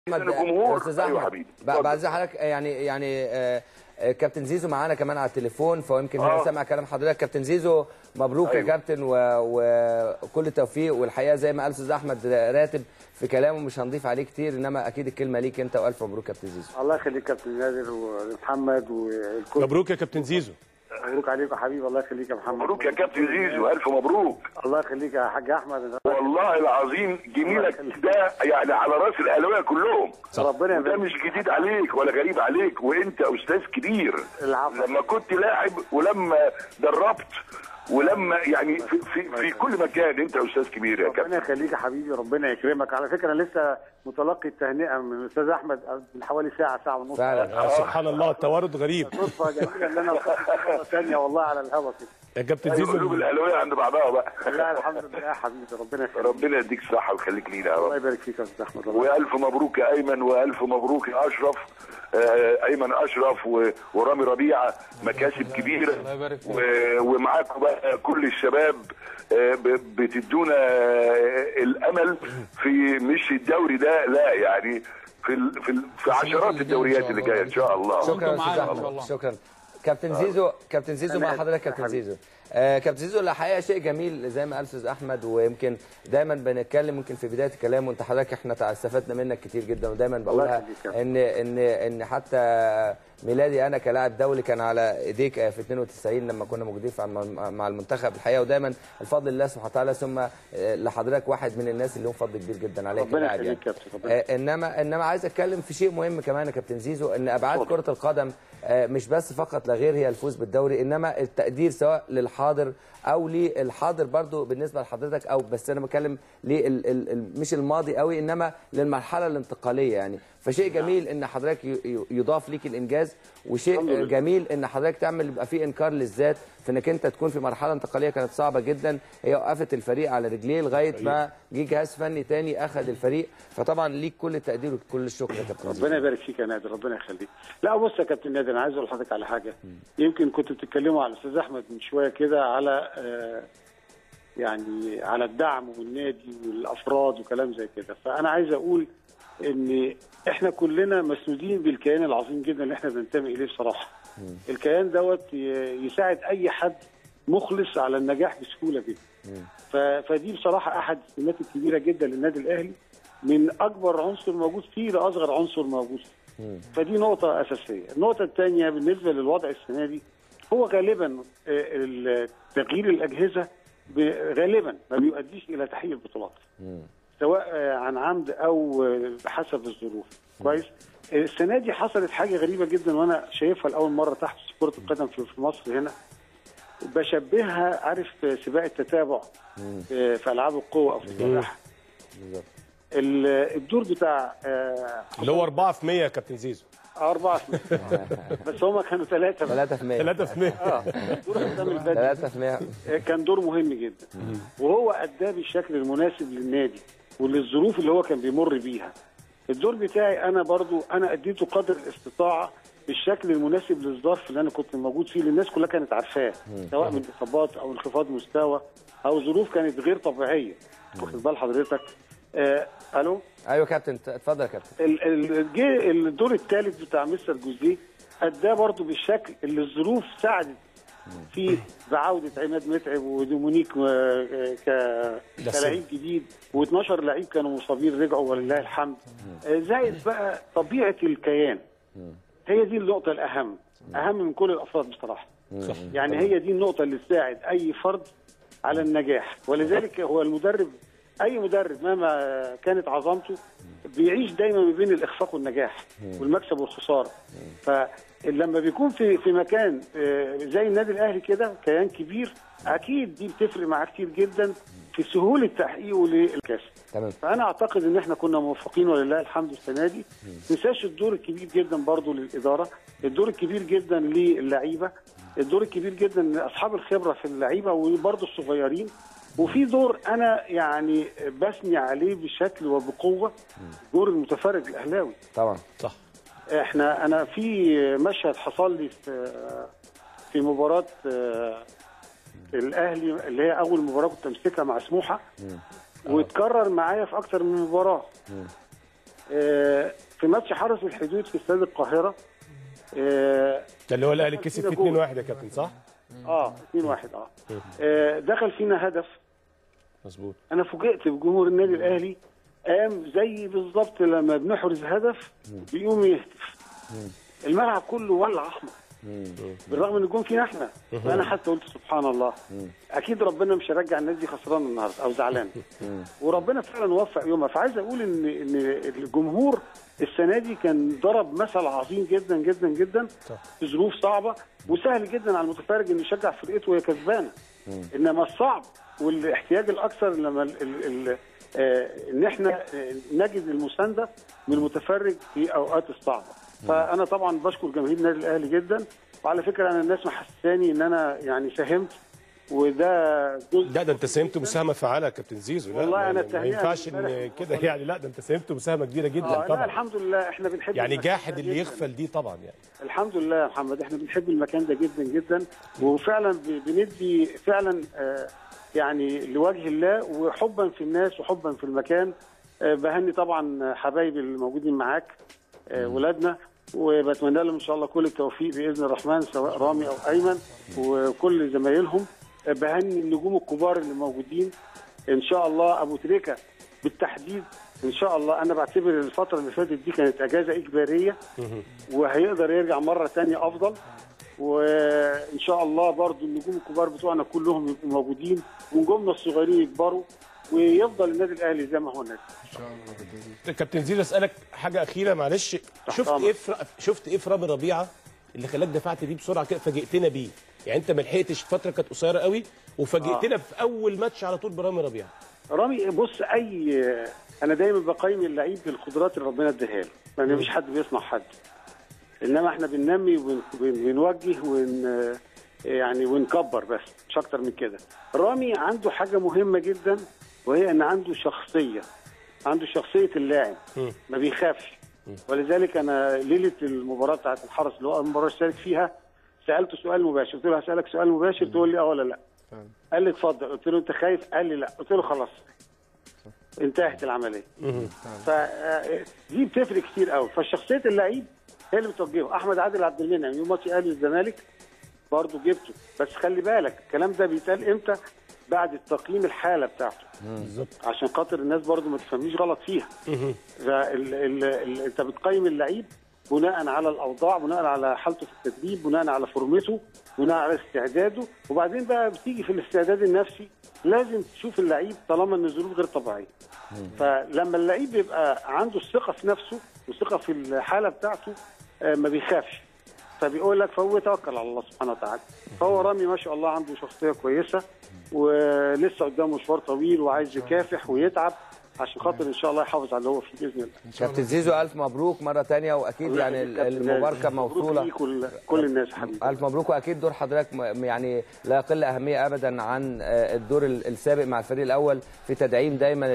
الجمهور. استاذ احمد، أيوة حبيبي، بعد حضرتك يعني كابتن زيزو معانا كمان على التليفون، فيمكن هو سمع كلام حضرتك. كابتن زيزو مبروك. أيوة. يا كابتن، وكل التوفيق. والحقيقة زي ما قال استاذ احمد راتب في كلامه مش هنضيف عليه كتير، انما اكيد الكلمة ليك انت، والف مبروك كابتن زيزو. الله يخليك كابتن نادر ومحمد والكل. مبروك يا كابتن زيزو. مبروك عليكم يا حبيبي. الله يخليك يا محمد. مبروك يا كابتن زيزو، الف مبروك. الله يخليك يا حاج احمد. والله العظيم جميلك ده يعني على راس الاهلاوية كلهم. ربنا ده مش جديد عليك ولا غريب عليك، وانت استاذ كبير. العفو. لما كنت لاعب ولما دربت ولما يعني في كل مكان انت استاذ كبير يا كابتن. ربنا يخليك يا حبيبي، ربنا يكرمك. على فكرة انا لسه متلقي التهنئة من الاستاذ احمد من حوالي ساعة ونص. فعلا سبحان الله، التوارد غريب. صدفة جميلة ان انا التقيت مرة ثانية والله على الهوا كده. يا كابتن زيزو، قلوب الاهلاوية عند بعضها بقى. لا الحمد لله يا حبيبي، ربنا يخليك. ربنا يديك الصحة ويخليك لينا يا رب. الله يبارك فيك يا استاذ احمد. والف مبروك يا ايمن، والف مبروك يا اشرف. ايمن اشرف ورامي ربيعة مكاسب كبيرة. الله يبارك فيك. ومعاكم بقى كل الشباب بتدونا الامل في مش الدوري ده، لا يعني في عشرات الدوريات اللي جاية ان شاء الله. شكرا استاذ احمد، شكرا كابتن زيزو. كابتن زيزو مع حضرتك. كابتن زيزو، كابتن زيزو الحقيقة شيء جميل زي ما قال استاذ احمد، ويمكن دايما بنتكلم يمكن في بداية الكلام، وانت حضرتك احنا استفدنا منك كتير جدا، ودايما بقولها ان ان ان حتى ميلادي انا كلاعب دولي كان على ايديك في 92 لما كنا موجودين مع المنتخب الحقيقة، ودايما الفضل لله سبحانه وتعالى ثم لحضرتك واحد من الناس اللي لهم فضل كبير جدا عليك كلاعب يعني. انما عايز اتكلم في شيء مهم كمان يا كابتن زيزو، ان ابعاد كره القدم مش بس فقط لا غير هي الفوز بالدوري، انما التقدير سواء للحاضر او للحاضر برضو بالنسبة لحضرتك، او بس انا بتكلم مش الماضي قوي، انما للمرحلة الانتقالية يعني. فشيء جميل ان حضرتك يضاف ليك الانجاز، وشيء جميل ان حضرتك تعمل يبقى فيه انكار للذات في انك انت تكون في مرحلة انتقالية كانت صعبة جدا، هي وقفت الفريق على رجليه لغاية ما جه جهاز فني تاني اخذ الفريق. فطبعا ليك كل التقدير وكل الشكر يا كابتن. ربنا يبارك فيك يا نادر، ربنا يخليك. لا بص يا كابتن نادر، انا عايز اقول لحضرتك على حاجة. يمكن كنتوا بتتكلموا على الاستاذ احمد من شوية كده على يعني على الدعم والنادي والافراد وكلام زي كده، فانا عايز اقول ان احنا كلنا مسنودين بالكيان العظيم جدا اللي احنا بننتمي اليه بصراحة. الكيان دوت يساعد اي حد مخلص على النجاح بسهولة جدا. فدي بصراحة احد السمات الكبيرة جدا للنادي الاهلي، من اكبر عنصر موجود فيه لاصغر عنصر موجود فيه. فدي نقطة اساسية. النقطة الثانية بالنسبة للوضع السنة دي، هو غالبا تغيير الاجهزة غالبا ما بيؤديش الى تحقيق البطولات، سواء عن عمد او حسب الظروف. كويس. السنة دي حصلت حاجة غريبة جدا وانا شايفها لاول مرة تحت كره القدم في مصر هنا، بشبهها عارف سباق التتابع في العاب القوة او في السباحة. بالظبط. الدور بتاع اللي هو 4% يا كابتن زيزو. 4%. بس هما كانوا 3. 3%. 3%. دور حسام البدري 3%. كان دور مهم جدا، وهو اداه بالشكل المناسب للنادي وللظروف اللي هو كان بيمر بيها. الدور بتاعي انا برضو انا اديته قدر الاستطاعة بالشكل المناسب للظرف اللي انا كنت موجود فيه، اللي الناس كلها كانت عارفاه، سواء من اصابات او انخفاض مستوى او ظروف كانت غير طبيعية. واخد بال حضرتك؟ الو. ايوه كابتن، اتفضل يا كابتن. جه الدور الثالث بتاع مستر جوزيه، اداه برضه بالشكل اللي الظروف ساعدت فيه بعوده عماد متعب ودومونيك كلاعب جديد، و12 لعيب كانوا مصابين رجعوا ولله الحمد. زائد بقى طبيعة الكيان، هي دي النقطة الاهم، اهم من كل الافراد بصراحة. صح. يعني هي دي النقطة اللي تساعد اي فرد على النجاح، ولذلك هو المدرب، اي مدرب مهما كانت عظمته بيعيش دايما ما بين الاخفاق والنجاح والمكسب والخسارة. فلما بيكون في مكان زي النادي الاهلي كده، كيان كبير، اكيد دي بتفرق معاه كتير جدا في سهولة تحقيقه للكاس. تمام. فانا اعتقد ان احنا كنا موفقين ولله الحمد السنة دي. ما تنساش الدور الكبير جدا برضو للادارة، الدور الكبير جدا للعيبة، الدور الكبير جدا لاصحاب الخبرة في اللعيبة وبرضو الصغيرين، وفي دور انا يعني بثني عليه بشكل وبقوة، دور المتفرج الاهلاوي. طبعا صح. انا في مشهد حصل لي في مباراة الاهلي اللي هي اول مباراة كنت امسكها مع سموحه، واتكرر معايا في اكتر من مباراة. في ماتش حرس الحدود في استاد القاهرة، ده اللي هو الاهلي كسب فيه 2-1 يا كابتن صح؟ 2-1. دخل فينا هدف. مظبوط. انا فوجئت بجمهور النادي الاهلي قام زي بالظبط لما بنحرز هدف بيقوم يهتف. الملعب كله ولع احمر. بالرغم ان الجون فينا احنا. فانا حتى قلت سبحان الله، اكيد ربنا مش هيرجع الناس دي خسرانة النهارده او زعلانة. وربنا فعلا وفق يومها. فعايز اقول ان الجمهور السنة دي كان ضرب مثل عظيم جدا جدا جدا في ظروف صعبة، وسهل جدا على المتفرج انه يشجع فرقته وهي كسبانه. انما الصعب والاحتياج الاكثر لما ان احنا نجد المساندة من المتفرج في اوقات الصعبة. فانا طبعا بشكر جماهير النادي الاهلي جدا، وعلى فكرة انا الناس محسساني ان انا يعني ساهمت، وده جزء. لا ده انت ساهمت مساهمة فعاله يا كابتن زيزو. لا والله انا ما ينفعش ان كده يعني، لا ده انت ساهمت مساهمة كبيرة جدا. طبعا. لا الحمد لله احنا بنحب يعني جاحد اللي يغفل دي طبعا يعني. الحمد لله يا محمد، احنا بنحب المكان ده جدا جدا، وفعلا بندي فعلا يعني لوجه الله وحبا في الناس وحبا في المكان. بهني طبعا حبايبي الموجودين معاك، ولادنا، وبتمنى لهم ان شاء الله كل التوفيق باذن الرحمن، سواء رامي او ايمن وكل زمايلهم. بهني النجوم الكبار اللي موجودين ان شاء الله، ابو تريكه بالتحديد ان شاء الله. انا بعتبر الفترة اللي فاتت دي كانت اجازه اجباريه، وهيقدر يرجع مرة ثانية افضل. وان شاء الله برضو النجوم الكبار بتوعنا كلهم يبقوا موجودين، ونجومنا الصغيرين يكبروا، ويفضل النادي الاهلي زي ما هو النادي ان شاء الله. كابتن زيزو اسالك حاجة اخيرة معلش، شفت ايه في رامي ربيعة اللي خلاك دفعت بيه بسرعة كده، فاجئتنا بيه؟ يعني انت ما لحقتش، الفترة كانت قصيرة قوي وفاجئتنا في اول ماتش على طول برامي ربيعة. رامي بص، انا دايما بقيم اللعيب بالقدرات اللي ربنا اداها له، لان مفيش حد بيصنع حد، انما احنا بننمي وبنوجه يعني ونكبر بس، مش اكتر من كده. رامي عنده حاجة مهمة جدا، وهي ان عنده شخصية، عنده شخصية اللاعب، ما بيخافش. ولذلك انا ليلة المباراة بتاعت الحرس اللي هو اول مباراة اشترك فيها، سالته سؤال مباشر، قلت له هسالك سؤال مباشر تقول لي اه ولا لا. قال لي اتفضل. قلت له انت خايف؟ قال لي لا. قلت له خلاص انتهت العملية. فدي بتفرق كتير قوي. فالشخصيه اللعيب هي اللي بتوجهه. احمد عادل عبد المنعم يوم ماتش اهلي والزمالك برضه جبته، بس خلي بالك الكلام ده بيتقال امتى؟ بعد التقييم الحالة بتاعته بالظبط، عشان خاطر الناس برضه ما تفهمنيش غلط فيها. انت بتقيم اللعيب بناء على الاوضاع، بناء على حالته في التدريب، بناء على فورمته، بناء على استعداده. وبعدين بقى بتيجي في الاستعداد النفسي، لازم تشوف اللعيب طالما ان الظروف غير طبيعية. فلما اللعيب بيبقى عنده الثقة في نفسه وثقه في الحالة بتاعته، ما بيخافش، فبيقول لك فهو يتوكل على الله سبحانه وتعالى. فهو رامي ما شاء الله عنده شخصية كويسة، ولسه قدامه مشوار طويل، وعايز يكافح ويتعب عشان خاطر ان شاء الله يحافظ على اللي هو فيه باذن الله. كابتن زيزو الف مبروك مرة ثانية، واكيد يعني المباركة موصولة كل الناس حبيبي. الف مبروك، واكيد دور حضرتك يعني لا يقل اهمية ابدا عن الدور السابق مع الفريق الاول في تدعيم دايما.